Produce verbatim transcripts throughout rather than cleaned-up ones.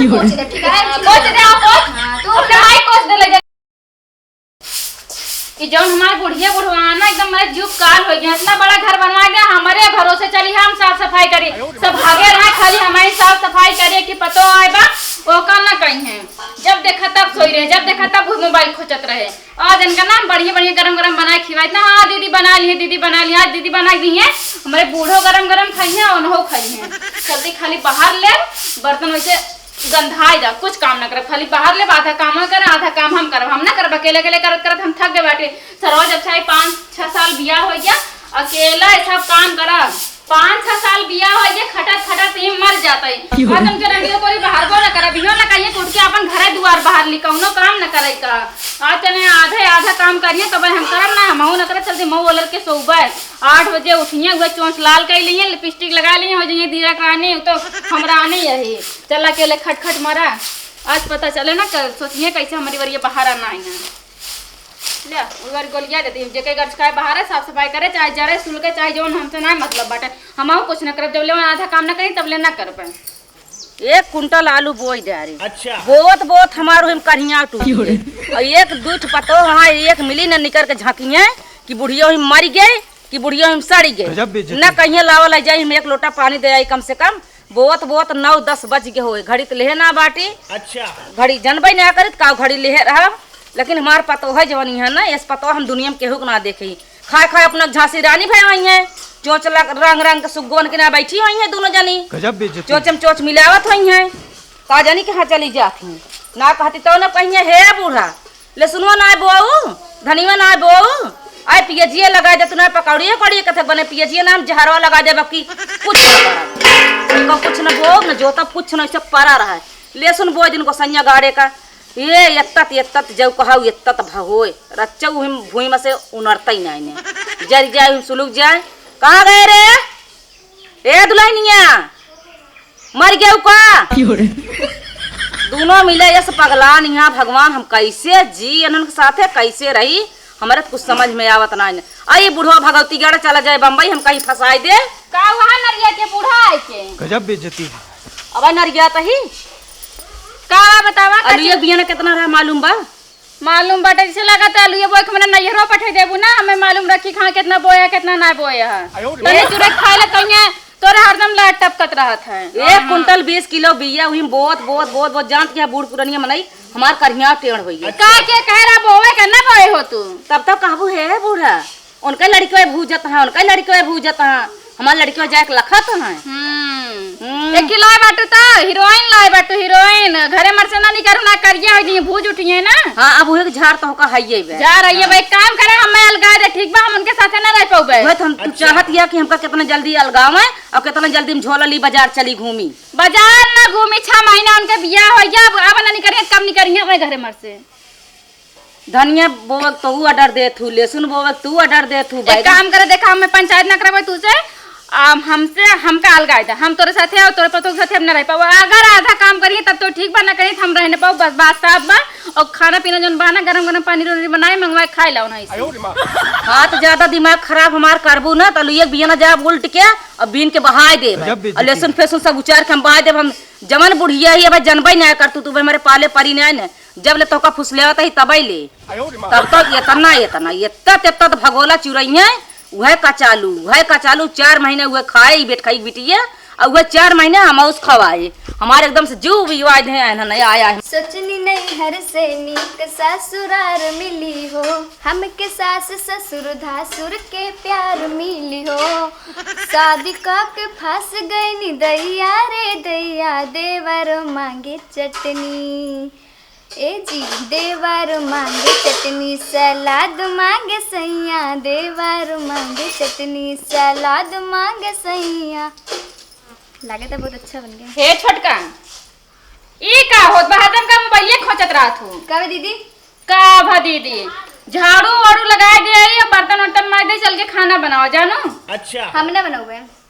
पोंछ दे, ठीक है? हाँ, पोंछ दे, हाँ, पोंछ। हाँ, तू अपने भाई पोंछ दे, ले जा। ई जौन हमार बुढ़िया बुढ़वा ना, एकदम मेरे जीव काल हो गया। इतना बड़ा घर बनवा दिया, हमारे भरोसे चली है, हम साफ सफाई करी। सब भागे रहा, खाली हमारी साफ सफाई करे कि पतो आए बा, ओका ना कहीं है। जब देखा तब सोई रहे, जब देखा तब मोबाइल खोचत रहे। आज इनका ना बढ़िया बढ़िया गरम गरम बनाए खिलाई ना। हाँ दीदी बना लिए, दीदी बना लिए, आज दीदी बना दी है। हमारे बूढ़ो गरम गरम खाई है, उन्हों खाई है। चलती खाली बाहर ले, बर्तन वैसे गंधाई जा, कुछ काम ना करब, खाली बाहर ले, आधा काम हम करब, आधा काम हम करब, हम ना करब, अकेले अकेले करत करत हम थक गए बाटे। सरवा जब चाहे पाँच छह साल बियाह हो गया, अकेला ऐसा काम करब। पाँच छह साल बियाह हो गया, खटत खटत ही मर जाता है। क्यों? आज उनके रंडियो कोई बाहर को ना करब, इहो ना कहिए कि उठ के अपन घरे दुआर बाहर ली, कौनो काम ना करे का। आज तने आधे आधा काम करिए, तब हम करब ना, हमहू ना करब, चलते मऊ ओलर के सोबे। आठ बजे उठिए, वह चोंच लाल कर लिए, लिपस्टिक लगा लिए, हो जाइए दीरक रानी, तो हम रानी यही। चला अकेले खटखट मरा। आज पता चले ना, कल सोचिए कैसे हमारी बार ये बाहर आना है। ले, उधर गोलिया देती, जेके घर से बाहर है, साफ सफाई करे, चाहे जरे सुलके, चाहे जौन, हमसे ना मतलब बाटे। हमहू कुछ न करब, जब ले आधा काम ना करी, तब ले ना करब। एक कुंटल आलू बोई दे रे। अच्छा। बोत बोत हमार ओहिम करिया टूट गई। और एक दुई ठो पतोह वहाँ एक मिली न निकर के झाँकिए कि बुढ़िया ओहिम मरी गई, कि बुढ़िया ओहिम सड़ी गई। गजब बेइज्जती। न कहिए लावा ले जाई, हम एक लोटा पानी दे आई कम से कम। बोत बोत नौ दस बज गए होए, घड़ी तो लेहे ना बाटी। अच्छा। घड़ी जनबे ना करित, का घड़ी लेहे रहब। लेकिन हमार पतोह है जवानी है ना, इस पतोह हम दुनिया में केहू के ना देखी। खाए खाए अपना झांसी रानी भई हुई है, चोंच लग-, रंग रंग के सुग्गोन के ना बैठी हुई है दोनों जनी। गजब बेइज्जती। चोंच में चोंच मिलावत हुई है, का जानी कहाँ चली जात हैं। ना कहती तो ना कहिए, "हे बूढ़ा, लहसुनवा ना बोऊ, धनिया ना बोऊ, आए पियजिया लगा दे, तू ना पकौड़िया कौड़िया कथे बने, पियजिया नाम जहरवा लगा दे, बाकी कुछ ना करब। इनको कुछ ना बोऊ, ना जोतब, कुछ ना, ऐसे परा रहा है। लहसुन बोए दिन गोसैया गाड़े का, ये एत्तत, एत्तत जौ कहौ, एत्तत भगोए, रच्चौ हिम भुइँ में से उनरतै नाहीं ने। जरि जाए, हिम सुलुक जाए। कहाँ गए रे? ए दुलहिनिया, मरि गयौ का?" क्यों रे? दुनो मिले यस पगलान यहाँ, भगवान हम कैसे जी, इन्हन के साथे कैसे रही, हमरे तो कुछ समझ में आवत नाहीं ने। अई बुढ़वा भगवती गढ़ चला जाए बम्बई, हम कहीं फँसाए दे। का वहाँ नरिया के बूढ़ा आए के? गजब बेइज्जती है। अब नरिया तही। का बा बतावा, का अलुए चीज? बियाना कितना रहा मालूम बा? मालूम बाटे, जैसे लागत है, अलुए बोए के हमरे नैहरो पठे देबू ना, हमें मालूम रखी कहाँ कितना बोया है, कितना ना बोया है। आयो रे। तनी चुरे खाए ला कहिए, तोरे हरदम लार टपकत रहत है। एक कुंटल बीस किलो बिया, उही में बोत, बोत, बोत, बोत, जानत के बूढ़ पुरनिया मनई, हमार करिया टेढ़ होई गई। का के कह रहा बोवे का ना बोए हो तू? तब तो कहबू, "हे बूढ़ा, उनका लड़िकवे भूजत हैं, उनका लड़िकवे भूजत हैं, हमार लड़िकवे जाए के लखत हैं।" हम्म। हम्म। एक लाए बाटू तो हीरोइन लाए बाटू, हीरोइन। घरे मरसे ना निकरू ना करिया हो जी, भूज उठी है ना। हाँ, अब उहे के झार तो का हइये बे। जा रही है हाँ। भाई, काम करे, हमें अलगा दे, ठीक बा, हम उनके साथे ना रह पाउबे। वह तो हम, तू अच्छा। चाहत या कि हमका कितना जल्दी अलगावे और कितना जल्दी हम झोला ली बाजार चली घूमी। बाजार ना घूमी, छह महीना उनके बियाह हो गया, अब, अब ना निकरिए, कब निकरिए हमें घरे मरसे। धनिया बोवक तो ऊ order देत हूँ, लहसुन बोवक तू order देत हूँ, एक बैगन काम करे, देखा, हमें पंचायत ना करबे तू से, आ, हमसे, हमका अलगाए दे, हम तोरे साथे और तोरे पतोह के साथे हम ना रह पाबो। अगर आधा काम करिए तब तो ठीक बा, ना करिए तो हम रह ना पाबो, बस बात साफ बा। और खाना पीना जौन बा ना, गरम गरम पनीर उनीर बनाए, मंगवाए, खाए लाओ ना ऐसे। हाँ, तो ज्यादा दिमाग खराब हमार करबू ना, तो लुइये के बियाना जाब उल्ट के, और बीन के बहाए देब, गजब बेइज्जती। और लहसुन फेसुन सब उचार के हम बहाए देब। हम जवन बुढ़िया ही अब जनबे ना कर तू, तू हमारे पाले परी ना, ना। जब ले तोका फुसलेवत ही तबई ले। आयो रे माँ। तब तक एतना, एतना, एतना, एतना भगोला चुरई है, उहे कचालू, उहे कचालू चार महीने उहे खाए, ई बेट खाई बिटिया, और उहे चार महीने हम उस खवाए। हमारे एकदम से जीव भी वाइद है, है ना, आया है। सोचनी नैहर से नीक ससुरार मिली हो, हमके सास ससुर धासुर के प्यार मिली हो। शादी क के फंस गईनी दैया रे दैया, देवर मांगे चटनी। ए जी, देवर मांगे चटनी, सलाद मांगे सैया, देवर मांगे चटनी, सलाद मांगे सैया। लागे तो बहुत अच्छा बन गया। हे छोटका, ई का होत बा? हरदम का मोबाइले खोचत रहत हो? का बा दीदी? का भा दीदी? झाड़ू वाड़ू लगाए दे, ये बर्तन वर्तन मार दे, चल के खाना बनाओ, जानो? अच्छा। हम ना बनावे।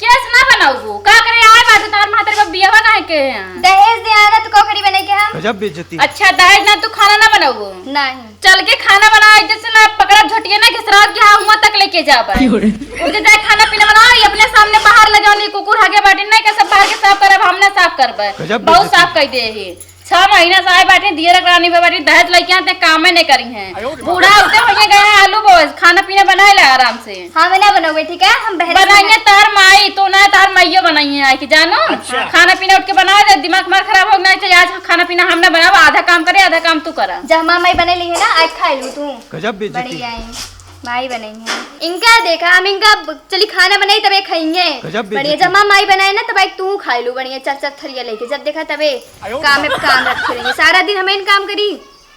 कैसे ना बनाऊ? का करे आए बात, तार महतारी का बियाह काहे के हैं? दहेज दे आना तो का करी बनाई के हम? गजब बेइज्जती। अच्छा, दहेज ना, तू खाना ना बनाऊ? नहीं। चल के खाना बना, जैसे ना पकड़ा झोटिया ना घिसराव के हाँ हुआ तक लेके जाबे। क्यों रे? उठ के जाए खाना पीना बनाओ, ये अपने सामने बाहर ले जाओ, नहीं कुकुर हागे बाटे नहीं के सब बाहर के साफ करब, हम ना साफ करबे। गजब बहुत बेइज्जती। साफ कर दे ही। छह महीना से आए बाटे, दियर रानी बा बाटे, दहेज लइके आते कामे नहीं करी हैं। बूढ़ा होते होइए गए हैं, आलू बोस, खाना पीना बनाए ले आराम से। हाँ, मैं ना बनोगे, ठीक है? हम बहरे से बनाइए तार माई, तो ना तार माइयो बनाइए आए के, जानो? अच्छा। खाना पीना उठ के बनाओ, जब दिमाग मार खराब हो ना, तो आज खाना पीना हम ना बनाओ, आधा काम करे, आधा काम तू करा। जब हमार माई बने ली है ना, आज खा लू तू। गजब बेइज्जती। बढ़िया है, माई बनाई है। इनका देखा, हम इनका ब-, चली खाना बनाई, तबे खाएंगे। गजब बेइज्जती। बढ़िया, जब हमार माई बनाए ना, तब आई तू खा लू, बढ़िया, चार चार थरिया लेके, जब देखा तबे काम में काम रखे रहेंगे, सारा दिन हमें काम करी।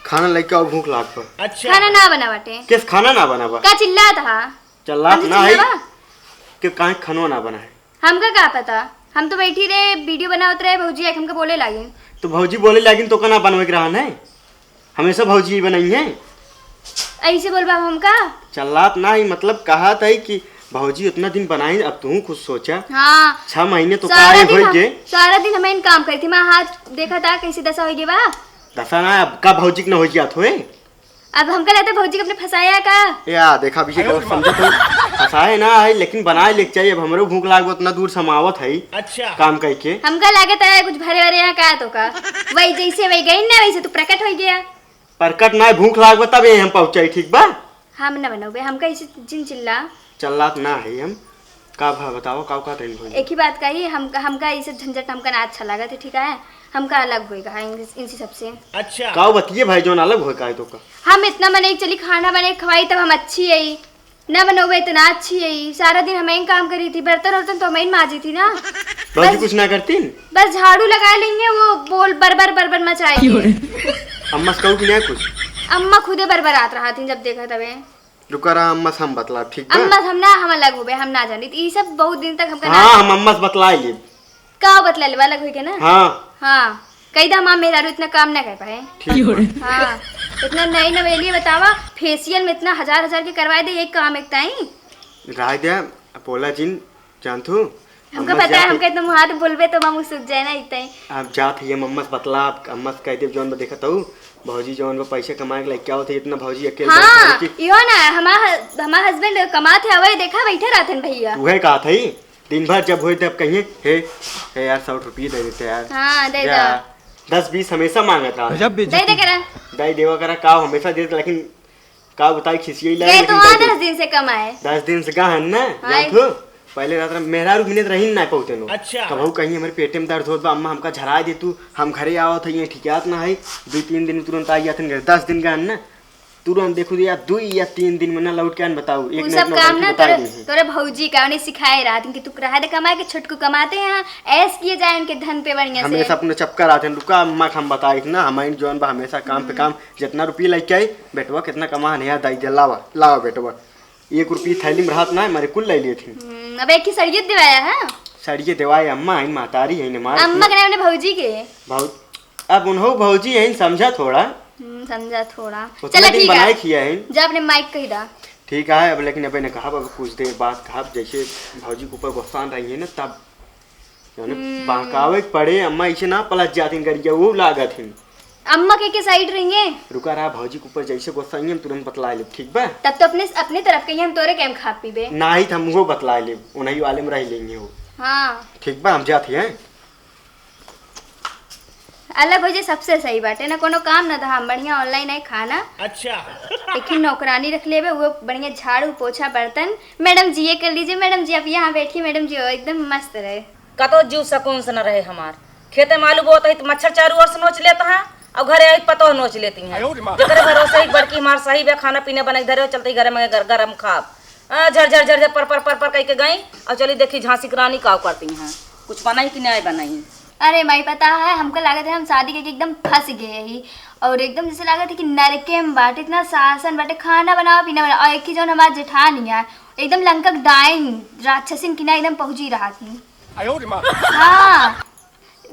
खाना लेके आओ, भूख लाग पर। अच्छा। खाना ना बना बाटे। किस खाना ना बना बा? का चिल्लात हा? चिल्लात हमसे ना है चिल्लावा? कि काहे खानो ना बना है? हमका का पता, हम तो बैठी रहे, वीडियो बनावत रहे, भौजी आके हमका बोले लागिन। तो भौजी बोले लागिन तो का ना बनवे के रहन है? हमेशा भौजी ही बनाई है। ऐसे बोलबा हमका? चिल्लात ना ही, मतलब कहा था कि भौजी उतना दिन बनाई, अब तू खुद सोचा। हाँ। छह महीने तो सारा काहे दिन होई हम, गे? सारा दिन हमें काम करी थी, मैं हाथ देखा था कैसी दशा होई गे बा। दशा ना, अब का भौजी के ना होई जात होए? अब हमका लगता है भौजी के अपने फंसाया का? या देखा अभिषेक, और समझे तो फंसाए ना है, लेकिन बनाए लेके चाहिए। अब हमरो भूख लाग बा, उतना दूर से हम आवत है अच्छा। काम करके। हमका लागत है कुछ भरे वरे यहाँ का तो का, वही जैसे वही गई ना, वैसे तू प्रकट हो गया। प्रकट ना, भूख लाग बा तब ये हम पहुँचाई, ठीक बा? हम ना बनोगे, हमका इसे जिन चिल्ला। चिल्लात ना है हम। का भा बताओ, का का तैन भइल? एक ही बात कही, हम, हमका इसे झंझट हमका ना अच्छा लागत है, ठीक है? हमका अलग होए का है इन-, इनसे सबसे। अच्छा। का बतिए भाई, जौन अलग होए का है तो का? हम इतना बने, चली खाना बने खवाई, तब हम अच्छी है, ना बनोगे इतना अच्छी है, सारा दिन हमें काम करी थी, बर्तन उर्तन तो हमें माजी थी ना। बाजी बस कुछ ना करतीन? बस झाड़ू लगा लेंगे, वो बोल बर बर बर बर मचाएंगे। क्यों रे? अम्मा से कहू कि ना कुछ? अम्मा खुदे बरबरात रहा थी जब देखा तबे। रुका रहा, अम्मा से हम बतलाब, ठीक बा? अम्मा से हम ना, हम अलग होबे, हम ना जानित। ई सब बहुत दिन तक हमका ना हाँ, हम अम्मा से बतला लेब। का बतला लेबा, अलग होई के ना? हाँ। हाँ, कही दा, हमार मेहरारू इतना काम ना कर पाए। ठीक बा। हाँ, इतना नई नवेली बतावा, फेशियल में इतना हजार हजार के करवाए दे, एक काम एक ताई। राय दे, पोला जिन, जानथू, हमका अम्मा पता है, जात हमका इतना मुहात बोलबे तो मामू सूझ जाए ना इतना ही। आप जात है, अम्मा से बतला, आप अम्मा से कह देब, जौन बा देखत हऊ, भौजी जौन बा पैसा कमाए के लइके आवत है, इतना भौजी अकेले हाँ, बैठ के इहो ना, हमार ह-, हमार हस्बैंड कमात है, वही देखा बैठे रहते हैं भैया। उहे कहत है, दिन भर जब होई तब कहिए, "हे, हे यार, सौ रुपये दे देते यार।" हाँ, दे या, दा। दस बीस हमेशा मांगत रहा। गजब बेइज्जती। दे दे करा। दे देवा करा, का हमेशा देत, लेकिन का बताई, खिसियाई लागे, गए तो लेकिन आ दे दे। दस दिन से कमाए। दस दिन से गहन ना, हाँ। जानत हो? पहले रात में मेहरारू मिलत रही ना पहुँचे नो। अच्छा। कबहू कहीं हमरे पेटे में दर्द होत बा, अम्मा हमका झरा दे तू, हम घरे आवत है, ये ठिकात ना है, दो तीन दिन में तुरंत आ जाते हैं, दस दिन गहन ना, तुरंत देखो यार, दो या तीन दिन में ना लौट के आन बताओ, एक उ ना सब एक काम नौटंकी ना बताई तोरे, दी है। तोरे भौजी का उन्हें सिखाए रहा कि तू रहा दे कमाए के, छोटकू कमाते हैं, ऐश किए जाए इनके धन पे बढ़िया से। हमेशा अपने चपका रहा थे, रुका अम्मा के हम बताई ना, हमारे जौन बा हमेशा काम पे हम्म। काम, जितना रुपये लेके आई, बेटवा कितना कमा है, दाई दे, लावा, लावा बेटवा। एक रुपये थैली में रहत ना है, मारे कुल ले लिए थे। हम्म, अब एक ही सड़िये दिवाया है? सड़िये दिवाए अम्मा है, महतारी है, ने मार अम्मा के। के नाम ने भौजी के? भौ-, अब उन्हों भौजी है, समझा थोड़ा। हम्म, समझा थोड़ा। उतना चलो दिन ठीक बनाए है। खिया है। जा अपने माइक कही दा। ठीक है, अब लेकिन अब इन्हें कहा, अब कुछ देर बाद कहा, जैसे भौजी के ऊपर गुस्सा रही है ना, तब जौने हम्म। बहकावे के पड़े, अम्मा ऐसे ना पलट जाती गरिया, वो लागत हिन। अम्मा के, के साइड रही है? रुका रहा, भौजी के ऊपर जैसे गुस्सा आई, हम तुरंत बतला लेब, ठीक बा? तब तो अपने, अपने तरफ के ही हम तोरे के हम खा पीबे। नाही, तो हम वो बतला लेब, उन्हीं वाले में रह लेंगे वो। हाँ। ठीक बा, हम जात ही हैं। अलग हो जाए, सबसे सही बाटे ना, कोनो काम ना धाम, बढ़िया ऑनलाइन है खाना। अच्छा। एक ही नौकरानी रख लेबे, वो बढ़िया झाड़ू, पोछा, बर्तन। मैडम जी, ये कर लीजिए, मैडम जी, आप यहाँ बैठिए, मैडम जी, वो एकदम मस्त रहे। कतो जीव सकून से न रहे हमार। खेते में आलू बोत है तो मच्छर चारू ओर से नोच लेत है, और घरे आई पतोह नोच लेती हैं। आयो रे माँ। जेकरे भरोसे ही बड़की हमार सही बे, खाना पीना बना के धरे, चलते ही घरे में गर-, गरम खाब। आ, झर, झर, झर, झर, पर, पर, पर, पर कह के गई, और चली देखी झांसी की रानी का करती हैं, कुछ बनाई कि नहीं बनाई। अरे माई, पता है, हमको लागत है हम शादी करके एकदम फंस गए ही, और एकदम जैसे लागत है कि नरके में बाटे, इतना शासन बाटे, खाना बनाओ, पीना बनाओ, और एक ही जौन हमार जेठानी है, एकदम लंका के डाइन राक्षसिन की ना एकदम पहुंची रहा थी। आयो रे माँ। हाँ,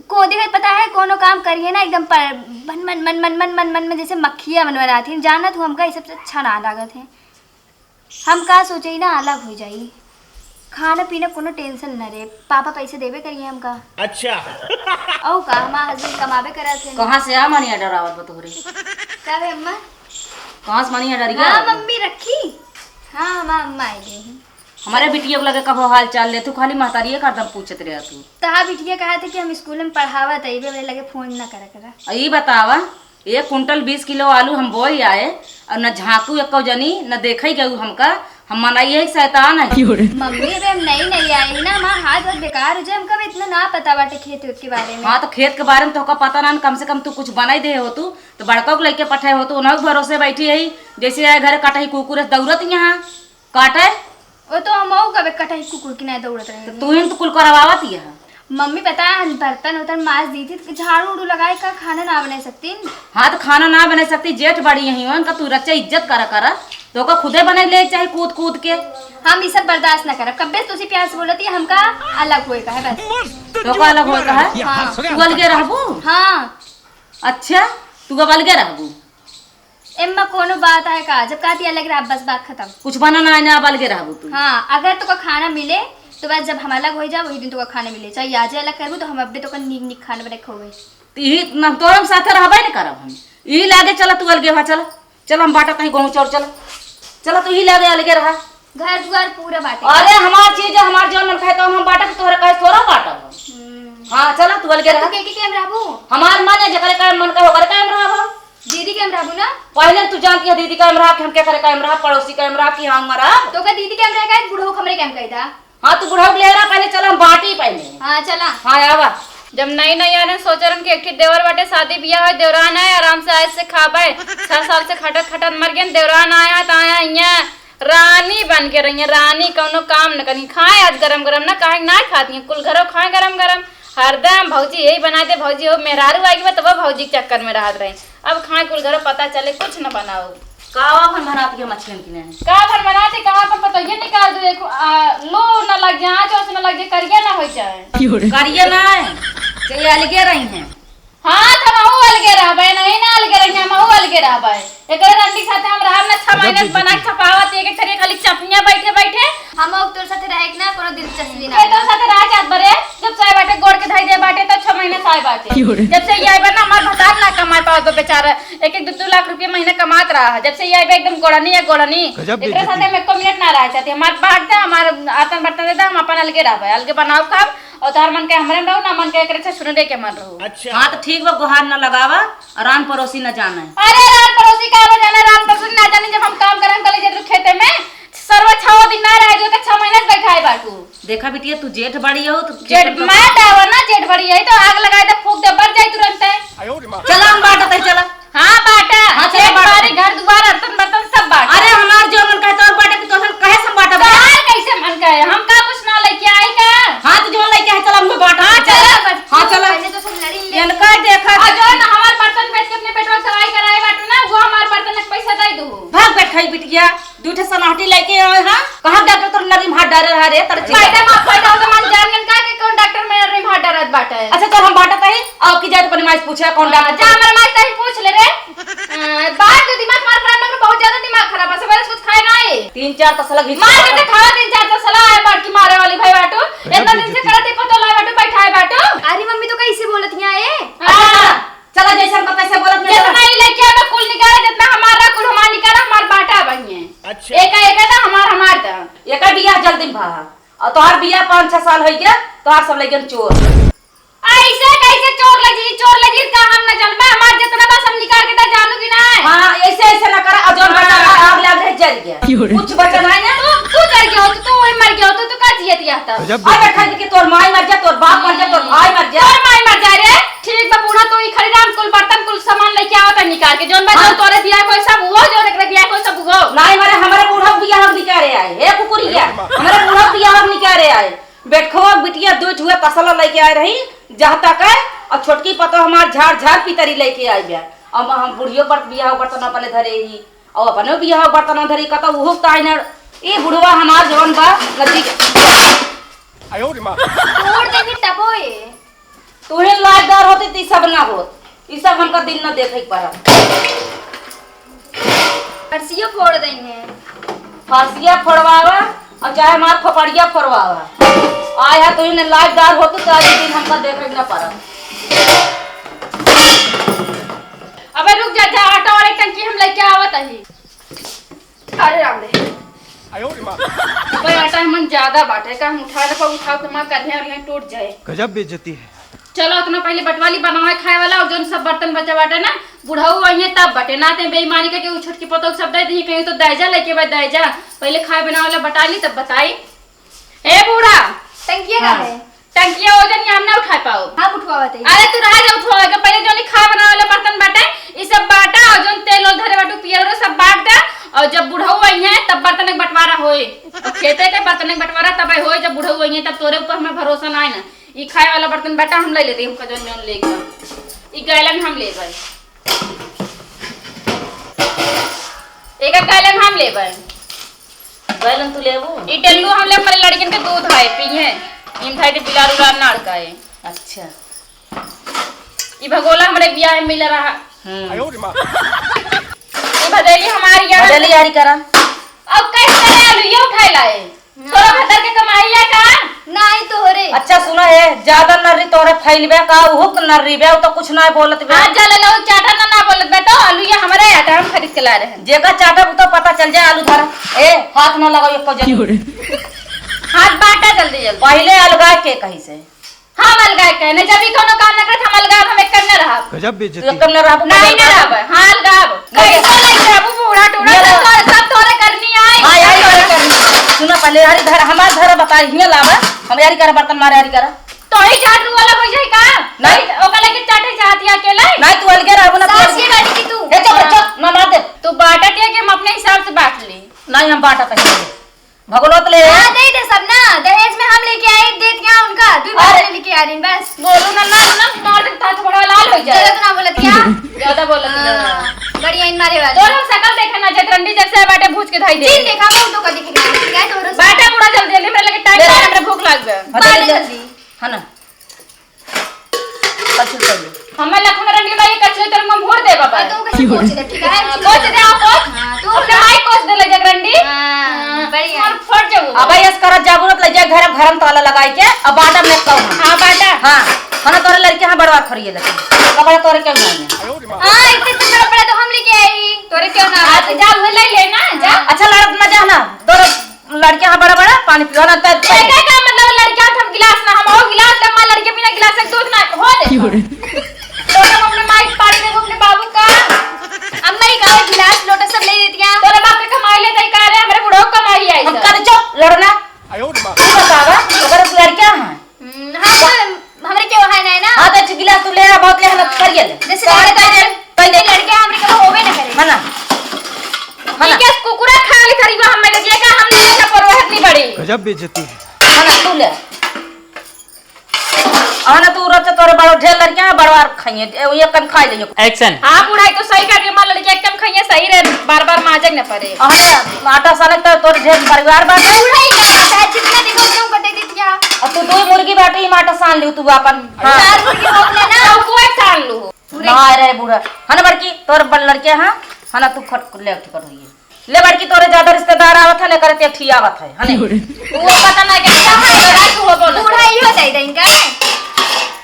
को देखे पता है, कोनो काम करिए ना, एकदम पर मन, मन, मन, मन, मन, मन, मन में जैसे मक्खिया मन बनाती हैं, जाना तू हमका ये सबसे अच्छा ना लागत है। हम का सोचे ही ना, अलग हो जाई, खाना पीना कोनो tension न रे, पापा पैसे देबे करिए हमका। अच्छा। अउ का, हमार husband कमाबे करत है। कहाँ से आ money order आवत बा तोहरे? का बे अम्मा? कहाँ से money order हाँ, गया? मम्मी रखी। हाँ, हमार अम्मा आई गई हैं। हमारे बिटिया के लगे कबो हाल चाल ले, तू खाली महतारिये का हरदम पूछत रहे तू। तहा बिटिया कहा थे कि हम स्कूल में पढ़ावत है, इबे लगे फोन ना करा करा। आ, ई बतावा, एक कुंटल बीस किलो आलू हम बोई आए, और न झांकू एको जनी, न देखई गऊ हमका, हम मनाई है शैतान है। मम्मी, अबे हम नई नई आई ना, हमार हाथ बहुत बेकार हो जाए, हमका भी इतना ना पता बाटे खेत वेत के बारे में। हाँ, तो खेत के बारे में तोहका पता ना, कम से कम तू कुछ बनाई दे हो तू, तो बड़का के लइके पठाए हो तू, उन्हों के भरोसे बैठी है, जैसे आए घर कटही कुकुर है, दौड़त यहाँ। काटे? ओ तो हमहू कबे कटही कुकुर की नाई दौड़त रहे। तो तू ही न तो कुल करवावत ही है। मम्मी पता है, बर्तन उर्तन माज दी थी, झाड़ू उड़ू लगाए का खाना ना बना सकती। हाँ, तो खाना ना बना सकती, जेठ बड़ी यही हो, इनका तू रच्चा इज्जत करा करा, तो ओका खुदे बने ले चाहे कूद कूद के। हम ई सब बर्दाश्त ना करब, कब्बे से तुसी प्यार से बोलत ही, हमका अलग होए का है बस। तो का अलग होए का है? हाँ। तू अलगे रहबू? हाँ। अच्छा, तू अब अलगे रहबू? एम्मा कोनो बात है का? जब कहती अलग रह, बस बात खत्म। कुछ बना ना, ना, अब अलगे रहबू तू। हाँ, अगर तोका खाना मिले, तो बस जब हम अलग हो जाओ, वही दिन तोका खाना मिले। चाहे आज अलग करबू, तो हम अबे तोका नीक नीक खाना बना के खवाए। तो यही न, तोर हम साथे रहबे न करब हम। यही लागे, चला तू अलगे भा, चला। चला हम बाटा कहीं गहूँ चाउर, चला। चला तू यही लागे अलगे रहा। घर दुआर पूरा बाटे। अरे हमार चीज है, हमार जौन मन कहे तो हम बाटा, तोहरे कहे थोड़ा बाटा। हम्म। हाँ, चला तू अलगे तो रहा। के, के, के में रहबू? हमार मन है, जकरे कहे मन कहे, ओकरे कहे में रहबो। दीदी के में रहबू ना? पहले तू जानती है दीदी के में रहा कि हम के करे के में रहा, पड़ोसी के में रहा कि हम रहा। तो का दीदी के में रह गए, बुढ़ऊ हमरे के में कह दा। हाँ, तू बुढ़ऊ के ले रहा, पहले चला हम बाटी पहले। हाँ, चला। हाँ, आवा। जब नई नई आने सोचे रहन कि एक ठे देवर बाटे, शादी बियाह है, देवरान है, आराम से आज से खाबे। छह साल से खटत खटत मर गए, देवरान आया तो आया यहाँ रानी बन के रही है, रानी कौनो काम न करी, खाए आज गरम गरम ना, काहे ना खाती है, कुल घरो खाए गरम गरम, हरदम भौजी यही बना दे, भौजी हो, मेहरारू आएगी बा, तब भौजी के चक्कर में रहत रही। अब खाए कुल घरो पता चले कुछ न बनाओ। का अपन बनाती है मछलियन की नहीं? का अपन बनाती, कहाँ अपन पतोहिया निकाल दे, देखो, आ, लो न लग जाए, आँच वाँच न लग जाए, करिया न हो जाए। करिया ना है, चाहे अलगे रही हैं। हाँ, तो हमहू अलगे रहबे, नहीं ना अलगे रही, हमहू अलगे रहबे। एकरे रंडी के साथे हम रहब ना, छह महीने से बना के छपावत, एक एक थरी खाली चपनिया बैठे बैठे। हम अब तोर साथे रहे के ना कोनो दिलचस्पी ना। के तोर साथे रह जात बरे, जब से आए बाटे गोड़ के धई दे बाटे, तब छह महीने से आए बाटे। क्यों रे? जब से ये आए बा ना, हमार भतार ना कमाए पावत बा बेचारा, एक एक दो दो लाख रुपया महीना कमात रहा है। जब से ये आए बा एकदम गोड़नी है, गोड़नी। गजब एकरे बेइज्जती। साथे हम एको मिनट ना रह चाहती। हमार बात दे, हमार आतन बर्तन दे दे, हम अपन अलगे रहबे, अलगे बनाओ खाब। और तोहर मन के हमरे में रहो, ना मन के एकरे से सुनने के मन रहो। अच्छा। हाँ, तो ठीक बा, गुहार न लगावा, और रान पड़ोसी न जाने। अरे, रान पड़ोसी का न जाने, रान पड़ोसी ना जाने, जब हम काम करम कले जरूर खेते में, सरवा छहो दिन ना रहे, जो के छह महीने से बैठाए बाटू। देखा बिटिया, तू जेठ बड़ी हो, तो जेठ जेठ मार डावा ना, जेठ बड़ी है, तो आग लगाए दे, फूंक दे, बढ़ जाए तुरंत है। चला, हम बाटत है, चला। हाँ, बाटा। हाँ, चला, जेठ बाटा। बारी घर दुआर, अर्तन बर्तन सब बाटा। अरे, हमार जो मन कहता और बाटा कि तोहन कहे से हम बाटा बा? तोहार कैसे मन कहे? हम का कुछ ना लेके आई का? हाँ, तो जो लेके आए, चला, हमको बाटा। हाँ, चला। हाँ, चला। पहले तो सब लड़ी ले। इनका देखा और जो ना हमार बर्तन बेच के अपने पेटवा के दवाई कराए बाटू ना, वो हमार बर्तन के पैसा दे दू। भाग बैठ खाई बिटिया, दू ठे सनाहटी लेके आए, हाँ? कहाँ डॉक्टर तोर नरी में हाथ डारे रहा रे, तर पैसा माफ कर दो, तो मन जान गन का कि कौन डॉक्टर में नरी में हाथ डारत बाटे। अच्छा, चल, हम बाटा तही, अब की जाए तो अपनी माई से पूछे, कौन हाँ, डॉक्टर? जा, हमारे माई से तही पूछ ले रे। अ, बात जो दिमाग हमारा खराब ना करो, बहुत ज्यादा दिमाग खराब है, सवेरे से कुछ खाए ना है। तीन चार तसला घींच मार के मारो। दिखावा, तीन चार तसला है, मार की मारे वाली भाई बाटू। गजब इतना दिन से बेइज्जती। करत ही पतो लाए बाटू, बैठाए बाटू। अरे मम्मी, तो कैसे बोलत यहाँ है? हाँ। चला, जैसे हमका कैसे बोलत नहीं जितना चला। ई लइकिया में कुल निकाले, जितना हमारा कुल हमार निकाला, हमार बाटा बहिए। अच्छा। एका, एका दा, हमार, हमार दा। एका बियाह जल्दी में भा। और तोहार बियाह पाँच छह साल हो गया, तोहार सब लइकन चोर। ऐसे कैसे चोर लगी, चोर लगी का हम न जानबे, हमार जितना बा सब निकाल के दा, जानू कि ना? हाँ, ऐसे, ऐसे ना करा, और जौन बचा हाँ। रहा, आग लाग रहे, जल गया। क्यों रे? कुछ बचा नहीं ना। तू, तू जल गया हो, तू, तू वही मर गया हो, तू, तू का जियत यहाँ था? गजब और बेइज्जती। बैठा के तोर माई मर जा, तोर बाप मर जा, तोर भाई मर जा। तोर माई मर जा रे। ठीक बा बूढ़ा, तो ई खरीदाम कुल बर्तन कुल सामान लेके आवत है निकाल के। जौन बा हाँ। जौन तोरे बियाह कोई सब हुआ, जौन एकरे बियाह कोई सब हुआ। नाहीं, हमारे, हमारे बूढ़ा बियाह हम निकाले आए। हे कुकुरिया, हमारे बूढ़ा बियाह हम निकाले आए। बेटखवा बिटिया दो ठुआ तसला लेके आए रही, जहाँ तक है, और छोटकी पतो हमार झाड़ झाड़ पितरी लेके आई बा। अब हम बुढ़ियो पर बियाह बर्तन अपने धरे ही, और अपने बियाह बर्तन धरी, कतो उहो ताई न, ई बुढ़वा हमार जवन बा, नदी के। आयो रे माँ। तोड़ दे भी तबो ये। तू ही लाजदार होती, ती सब ना होत। ई सब हमका दिन न देखे के पड़ा। फरसियो फोड़ देंगे। फरसिया फोड़वावा, और चाहे हमार खोपड़िया फोड़वावा। आय है तो इन्हें लाजदार होती तो आज दिन हमका देखे के ना पड़ा। अबे रुक जा, जा, आटा वाले टंकी हम लेके आवत हई। अरे राम रे। अबे आटा हमन ज्यादा बाटे का, हम उठा ले पर उठाओ तो हमार कन्हे और यहाँ टूट जाए। गजब बेइज्जती है। चलो, उतना पहले बटवाली बनावे खाए वाला, और जौन सब बर्तन बचा बाटे ना, बुढ़ऊ वहीं तब बटे, ना ते बेईमानी करके उ छोटकी पतोह सब दे दी, कहीं तो दैजा लेके बा दैजा, पहले खाए बनावे वाला बटा ली तब बताई। ए बूढ़ा, टंकिया का हाँ। है? टंकिया वजन ये हम ना उठा पाओ। हम उठवावत है। अरे तू रहा जा उठवावे के, पहले जौन ई खाए बनावे वाला बर्तन बाटे, ई सब बाटा, और जौन तेल ओल धरे बाटू पियर ओर सब बांट दे, और जब बुढ़ऊ वहीं है तब बर्तन के बंटवारा होए, और खेते के बर्तन के बंटवारा तब होए, जब बुढ़ऊ वहीं है तब तोरे ऊपर हमें भरोसा ना है ना। ई खाए वाला बर्तन बेटा हम ले लेते, हमका जौन जौन लेके बा। ई गैलन हम लेबै। एक गैलन हम लेबै। गैलन तू लेबू? ई डेल्लू हम ले, हमारे लड़कन के दूध है, पिए। इन भाई के बिलार उलार ना अड़काए। अच्छा। ई भगोला हमरे बियाह में मिला रहा। हम्म। ई भदेली हमारी यार। भदेली यारी करा। अब कैसे आलू ये उठाए लाए? तोरा भतर के कमाई है का? नाहीं तोहरे। अच्छा सुना है, ज्यादा नर्री तोहरे फैलबे का, उहुक नर्री बे, उ तो कुछ ना बोलत बे। आज जा ले लो, चाटा ना, ना बोलत बे, तो आलू ये हमरे आटा हम खरीद के ला रहे हैं। जेका चाटा उ तो पता चल जाए, आलू धरा। ए, हाथ ना लगाओ एको जल्दी। क्यों रे? हाथ बांटा जल्दी जल्दी। पहले अलगा के कही से। हम अलगा के, नहीं जब ई कोनो काम ना करत, हम अलगा, हम एक करने रहब। गजब बेइज्जती। तू एक करने रहब, नहीं, ना रहब। हाँ, अलगा। कैसे लग जाबू बूढ़ा टूढ़ा, ये सब लो। तोरे, सब तोरे करनी आई। हाँ, यारी करे करनी। सुना पहले, यारी धर, हमार धर बता, हियाँ लावा। हम यारी करा, बर्तन मार यारी करा। तो ही झाड़ू वाला हो जाए का? नहीं। ओका लगे चाटे चाहती अकेले? नहीं, तू अलगे रहबू ना, सास तू ये गाड़ी की तू। ए, चुप, चुप, ना मार दे। तू बांटत है कि हम अपने हिसाब से बांट ली? नहीं, हम बांटत है। भगलो तो ले। हाँ, दे दे सब ना, दहेज में हम लेके आए, दे दिया उनका, दुई बार अरे। लेके आ रही बस। बोलू ना, ना, ना, मार दे, ताथ बड़ा लाल हो जाए। गलत ना बोलत क्या? ज्यादा बोलत ना। हाँ, बड़ी आइन मारे वाली। तोर हम शकल देखे ना, जतरंडी जैसे बाटे भूज के धाई दे। चीन देखा, वो तो कभी खिला, खिला तो रोज। बाटा बूढ़ा जल्दी, जल्दी, मेरे लगे टाइम ले। है, मेरे भूख लाग गया। बाटा जल्दी। है ना? कचू कर लो। हमें लखन रंडी बाई कचू तर में भोर दे बाबा। और तू कैसे पहुंच दे, ठीक है? हाँ, पहुंच दे, आप पहुंच। हाँ, तू अपने ना। माई पहुंच दे ले जगरंडी। हाँ, हाँ, बढ़िया। और फट जाबू। अब यस करत जाबू ना, तो ले जा घर, घर में ताला लगाई के, अब बाटा में कहूँ। हाँ, बाटा। हाँ, खाना तोरे लड़के हाँ बड़वा खड़िए लगे। कपड़ा तोरे के नहीं है। हाँ, इतने इतने बड़ा बड़ा तो हम लेके आई, तोरे क्यों ना? हाँ, तो जा, वो ले ले ना, जा। अच्छा, लड़त ना जा ना, तोरे लड़के हाँ बड़ा बड़ा पानी पियो ना, त एका का मतलब लड़के हाथ हम गिलास ना, हम और गिलास, लम्मा लड़के बिना गिलास से दूध ना हो दे। क्यों रे? लोटा में अपने माई के पानी देबो, अपने बाबू का। अम्मा ही का गिलास लोटा सब ले लेती हैं। तोरे बाप के कमाई ले जाई का रे, हमरे बुढ़ऊ के कमाई आई हम सब। कर चुप, लड़ना। आयो रे माँ। तू बतावा, अगर उस लड़के हैं। हम्म, हाँ, तो हमरे के वहाँ नहीं ना। हाँ, तो एक गिलास तू ले आ, बहुत ले, हम हाँ। करिए ले। जैसे कहाँ लड़के करिए? हैं, कहीं जैसे लड़के हमरे के होवे ना करे। है ना? है ना? ठीक है, कुकुरा खा ली थरी, वो हम मेरे दिए का, हम नहीं ऐसा परोहत नहीं बड़ी। गजब बेइज्जती है। है ना, तू ले। और ना तू रोज तोरे बड़ो ढेर लड़के हैं, बड़वार खाइए, ए, ये कन खाई ले। एक्शन। हाँ, बुढ़ाई तो सही कर रही है, माँ लड़के एकदम खाइए, सही रहे, बार बार माजक न पड़े। और ना, आटा सानक तो तोरे ढेर परिवार बात है। बुढ़ाई का बात है, जितना देखो उतना ऊपर दे देती है। और तू दो मुर्गी बाटे ही आटा सान लियो तू अपन। हाँ। चार मुर्गी हो गया ना। तो वो एक सान लो। पूरे ना रे बूढ़ा। है ना बड़की, तोर बड़ लड़के हैं, है ना तू खट ले खट होइए। ले बड़की, तोरे ज्यादा रिश्तेदार आवत है, ना करे ते ठीक आवत है, है ना? वो पता ना क्या है, बड़ा तू हो बोलो। बूढ़ा ही हो जाए देंगे।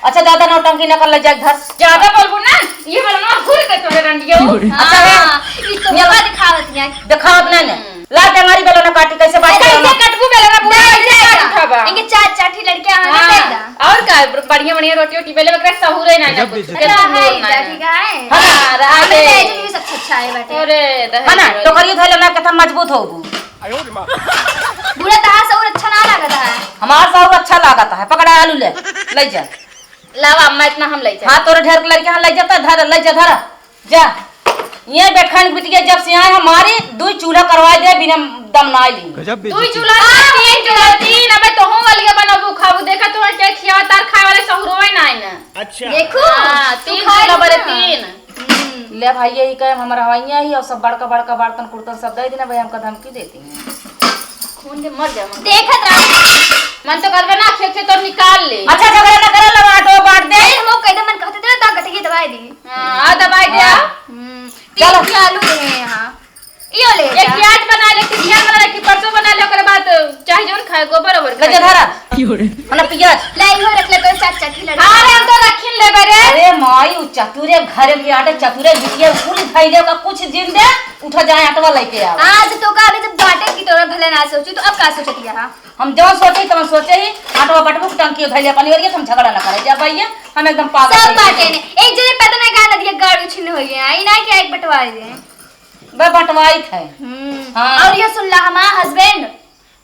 अच्छा, ज्यादा नौटंकी न कर ले जाए घर। ज्यादा बोलबो ना, ये बोलो ना, घूर के तोरे रंडियो। अच्छा, हाँ, ये तो ये मुंह दिखावत है। दिखावत नहीं ना। हम्म। ला टेंगारी बेलो ना काटी, कैसे बात अरे, करना? इसे कटबू बेलो ना, बूढ़ा नहीं, इसे नहीं, काट नहीं। उठावा। इनके चार चाठी लड़के आ हाँ। गए ना। और का, बढ़िया बढ़िया रोटी वोटी बेले, ओकरा सहूरे ना, ना गजब कुछ। बेइज्जती। अच्छा, है, ना, ना। ठीक है। हाँ, रहा हमें दे। तो ये भी सब अच्छा है बाटे। अरे, दहेज है ना, वाली। टोकरियो धइले ना, केतना मजबूत होबू। बूढ़ा तहार सहूर अच्छा ना लागत है। हमार सहूर अच्छा लागत है। पकड़ा आलू ले, ले जा। लावा, अम्मा, इतना हम ले जाए। हाँ, तोरे ढेर के लड़के हाँ ले जाता, धर, ले जा, धर। जा। ये बेखान बिटिया जब से आए हमारी, दुई चूल्हा करवा दे, बिना दम ना ली। गजब बेइज्जती। दुई चूल्हा ना, तीन चूल्हा, तीन। अबे तोहू अलगे बनबू, खाबू। देखा तोहर के खिया तार खाए वाले सहुरवे ना है ना। अच्छा। देखो, हाँ, तू तीन खा चूल्हा ली बरे ना। तीन। हम्म। ले भाई, यही कहे हमारा हवाइयाँ ही और सब बड़का बड़का बर्तन कुर्तन सब दे देना भाई, हमका धमकी देती हैं। खून के मर जा, मन। देखत रह। मन तो करबे ना, खेत से तो निकाल ले। अच्छा, झगड़ा ना करे, लो बांटो, बांट दे। अरे, हम कह दे, मन कहते थे ना, तो गटकी दबाई दी। हाँ, आ दबाई दे, हाँ। आ। हम्म, चलो। तीन किलो आलू है यहाँ। यो ले एक जा। प्याज बना ले, कि बिहान बना ले, कि परसों बना ले, ओकरे बाद चाहे जौन खाए, गोबर ओबर ले खाए। जा धरा। की हो रे? ना प्याज। ले, इहो रख ले, कोई साथ चटनी लगा। अरे, हम तो रखिन लेबे रे। अरे माई, उ चतुरे घर के आटे, चतुरे बिटिया कुल धइले का कुछ जिन दे, उठा जाए आटवा लेके आवा। आज तो का, अबे जब बाटे की तोरा भले ना सोचू, तो अब का सोचत यहाँ? हम जौन सोचे ही, तौन सोचे ही, आटवा बटबू के टंकी धइले अपन, और ये हम झगड़ा ना करे, जा भैया, हम एकदम पागल सब हो गए। बाटे ने, एक जने पता ना का नदिया गाड़ू छिन हो गया, ई ना क्या एक बंटवाई दे। बे बंटवाई थे। हम्म। हाँ। और ये सुन ला, हमार husband,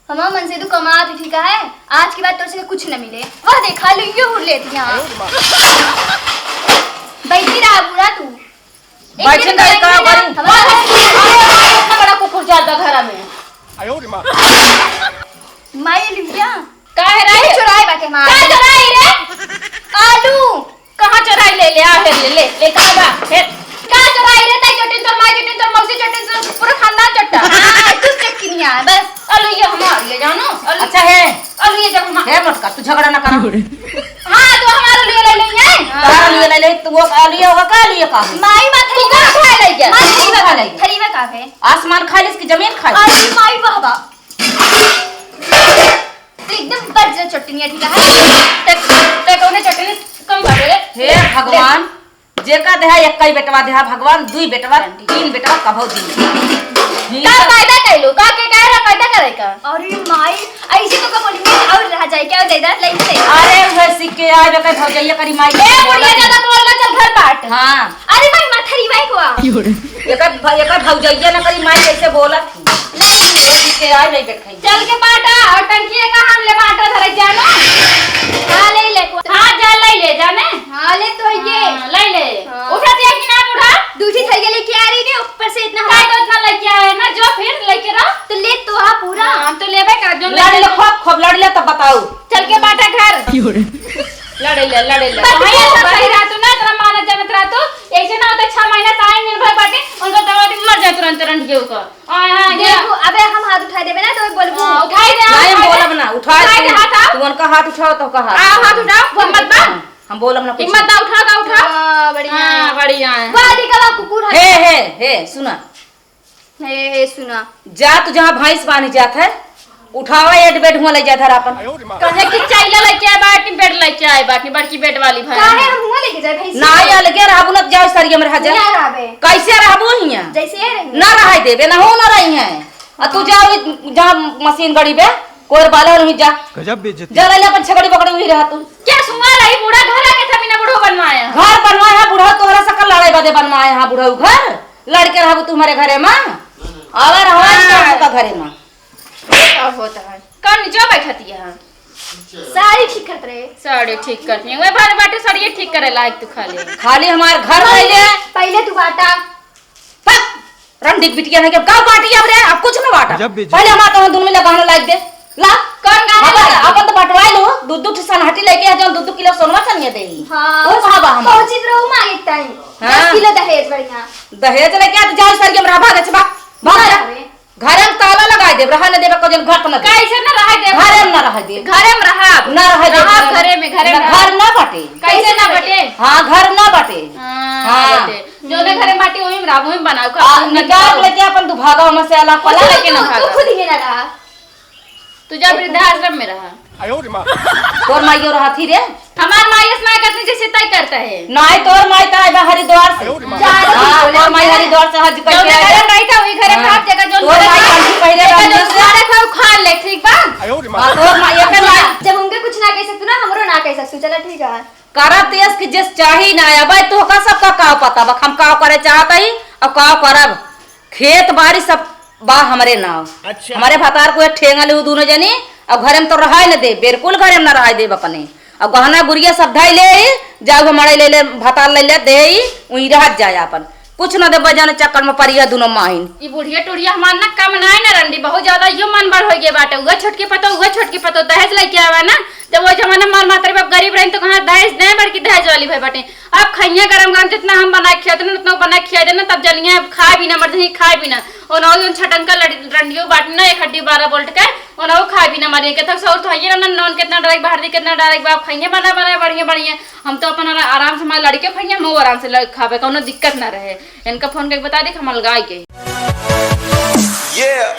हमार मन से तू कमात, ठीक है? आज के बाद तोर से कुछ न मिले। वह देखा लो, ये हुर लेती यहाँ। बैठी रहा बुरा तू। एक बैठी दिन रही, का बैठी रहा, करी? हमारा इतना बड़ा कुकुर जाता घरा में। माई लिया। का है रे? चुराए बाटे मार। का चुराई रे? आलू। कहाँ चुराई ले, ले, आ, हेर, ले, ले, ले, का बा? हेर। का चुराई रे? ताई चोटिन तोर, माई चोटिन तोर, मौसी चोटिन तोर, पूरा खानदान चोट्टा। हाँ, तू चटकिनिया है, बस। आलू ये हमार, ये जानो? आलू, अच्छा है। आलू ये जब हमार। हे मोटका, तू झगड़ा ना करा। हाँ, तू हमारा लिए ले ले है। तारा लिए ले ले, तू वो आलू ये होगा, का आलू ये का है? माई माँ तू का खा ले गया? माई तू खा ले गया? थरीवा का है? आसमान खा ले, इसकी जमीन खा ले। अरे माई बाबा। तो एकदम बज्र चटनिया, ठीक है? ते, ते कौने चटनी कम बाटे रे? हे भगवान, जेका देहा एक्कई बेटवा देहा भगवान, दुई बेटवा, तीन बेटवा कभो दी। का पैदा कैलू? का के कहे रहा पैदा करे का? अरे माई, ऐसे तो का बोली, और रह जाए, क्या दे दे, ले ले। अरे उहे सीख के आए, बेकर भौजैया करी माई ए, के बुढ़िया बोला। ज्यादा बोल ना, चल घर बाट। हाँ। अरे माई, माथरी माई को आ। एकर भ-, एकर भौजैया न करी माई कैसे बोलत ही। ले, ले। के आए नहीं देखाई। चल के बाटा और टंकी का हम ले बाटा धरे जानो। हाँ, ले ले। हाँ, जा ले ले जाने। हाँ, ले तो ये। हाँ, ले ले। हाँ। उठा दिया कि ना उठा? दूठी थई के लेके आ रही ने, ऊपर से इतना काय हमारा तो इतना लेके आए ना, जो फिर लेके रहो। तो ले तो आ पूरा। हाँ, हम तो लेबे का, जो लड़ ले, लेके खूब, खूब लड़ ले, तब बताऊ। चल के बाटा घर। लड़े ले, लड़े ले। बस भाई, ऐसा सही रहा तू ना, इतना मानत जानत रहा तू। ऐसे ना होता, छह महीना से आए निर्भय बाटे, उनको दवा दिन मर जाए तुरंत, तुरंत के ऊपर। हाँ, हाँ, ये देखो, अबे हम हाथ उठाए देबे ना, तो बोलबू। हाँ, उठाई दे, नहीं, उठाई दे। बोलब ना, उठाए उठाई दे दे। हाथ, आ। तू उनका हाथ उठाओ, तो का हाथ। आ, हाथ उठाओ, हिम्मत बा। हाँ, हम बोलब ना कुछ। हिम्मत बा, उठा का उठा। हाँ, बढ़िया। हाँ, बढ़िया है। वाह, देखा बा, कुकुर है। हे, हे, हे, सुना। हे, हे, सुना। जा, तू जहाँ भैंस बांधी जात है, उठावा, एड बेड हुआ ले जा धर आपन। कहे कि चाइला लेके आए बाटी, बेड लेके आए बाटी, बड़की बेड वाली भाई। काहे हम हुआ लेके जाए भैंस? ना, या लगे रहबू ना, जाओ सरिया में रह जा। ना रहबे। कैसे रहबू हियां? जैसे ही रही। ना रह देबे, ना हो ना रही है। आ तू जाओ, जहाँ मशीन गड़ी बे, कोर बाला और जा। गजब बेइज्जती। जा ले अपन छगड़ी पकड़ी हुई रहा तू। क्या सुआ रही, बूढ़ा घर आके था, बिना बूढ़ो बनवाया। घर बनवाया है बूढ़ा, तोहरा सकल लड़ाई बदे बनवाया है बूढ़ा घर। लड़के रहबू तू हमारे घरे में। आवा रहो हाँ। का घरे में। का होता है? कौन जो बैठती है? साड़ी ठीक करत रहे। साड़ी ठीक करती है। वह बार बाटे साड़ी ठीक करे लायक तू खाली। खाली हमार घर पहले, पहले। पहले तू बाटा। हट! रंडी की बिटिया है कि अब का बाटी अब रे? अब कुछ ना बाटा। गजब बेइज्जती। पहले हमार तो दुन में गहना लायक दे। ला। कौन गहना हमार लायक? अपन तो बटवाए लो। दू दू ठे सनहटी लेके आ जाओ, दू दू किलो सोनवा सनिया दे। हाँ। वो कहाँ बा हमार? पहुँची तो रहू माँ एक टाइम। हाँ। दस किलो दहेज बढ़िया। दहेज लेके आ तो जाओ सरिया में रहा, भाग, अच्छा, भाग। भाग ना जा। रहबे। घरे में ताला लगाई देब, रहा न देबे, को जन घर पर न देब। कैसे न रहा देब? घरे में न रहा देब। घरे में रहा। न रहा देब रहा घरे में। घरे में, घरे ना में। घर ना बाटे। कैसे ना बटे? हाँ, घर ना बाटे। हाँ, हाँ। बटे। जो ना घरे बाटे, वही में रहा, वही में बनाओ, आ, खाओ, निकाल खाओ। लेके अपन तू भागा, वहाँ से अलग पला तू, लेके ना तू, तू भागा। खुद ही में ना रहा। तू जा वृद्धाश्रम में रहा। आयो रे माँ। तोर माइयो रहत ही रे। हमार माई ऐसा करती जैसे तय करता है। नाई तोर माई तो आए बा हरिद्वार से। आयो रे माँ। जा रे। हाँ, तोर माई हरिद्वार से हज जो करके ना आए। घर में रही था, वही घर में हाँ। खात जगह जो तोर घर माई में कंठी पहिरे जगह रहती जो है। घर है, खाओ, खा ले, ठीक बा? आयो रे माँ। हाँ, तोर माई एक माई। जब उनके कुछ ना कह सकतू ना, हमरो ना कह सकतू, चला ठीक है। करत यस कि जस चाही ना, अब तोहका सबका का पता बा, हम का करे चाहत हई और का करब। खेत बाड़ी सब बा हमरे नाव। अच्छा। हमरे भतार को एक ठेंगा ले उ दोनों जनी, अब घरे में तो रहाई न दे, बिल्कुल घरे में ना रहाई देब अपने। अब गहना गुरिया सब धई ले, जाओ हमरे ले ले, भतार ले ले दे, वहीं रहत जाए अपन। कुछ न देबे जाने चक्कर में पड़िया दुनो माहिन। ई बुढ़िया टुढ़िया हमार ना कम नाय ना रंडी, बहुत ज्यादा यो मन बड़ हो गए बाटे। उहे छोटकी पतो, उहे छोटकी पतो दहेज लेके आवे ना। जब वो जमाना में हमार मातारी बाप गरीब रहिन तो कहाँ दहेज दें, बड़की दहेज वाली भई बाटे। अब खइया गरम गरम जितना हम बना के खिया देना, उतना बना के खिया देना, तब जनिया अब खाए भी ना मर जाए, खाए भी ना। और ना उन छटंका लड़ी-, रंडियो बाटे ना, एक हड्डी बारह बोल्ट के, और ना वो खाए भी ना मरिए के थक सौर तो है ना, नॉन कितना डायरेक्ट बाहर दी, कितना डायरेक्ट बाप खइया बना बना बढ़िया बढ़िया। हम तो अपन आरा-, आराम से हमारे लड़के खइया, हम आराम से लड़-, खाबे, कौनो दिक्कत ना रहे। इनका फोन करके बता दे कि हम अलगाई के। ये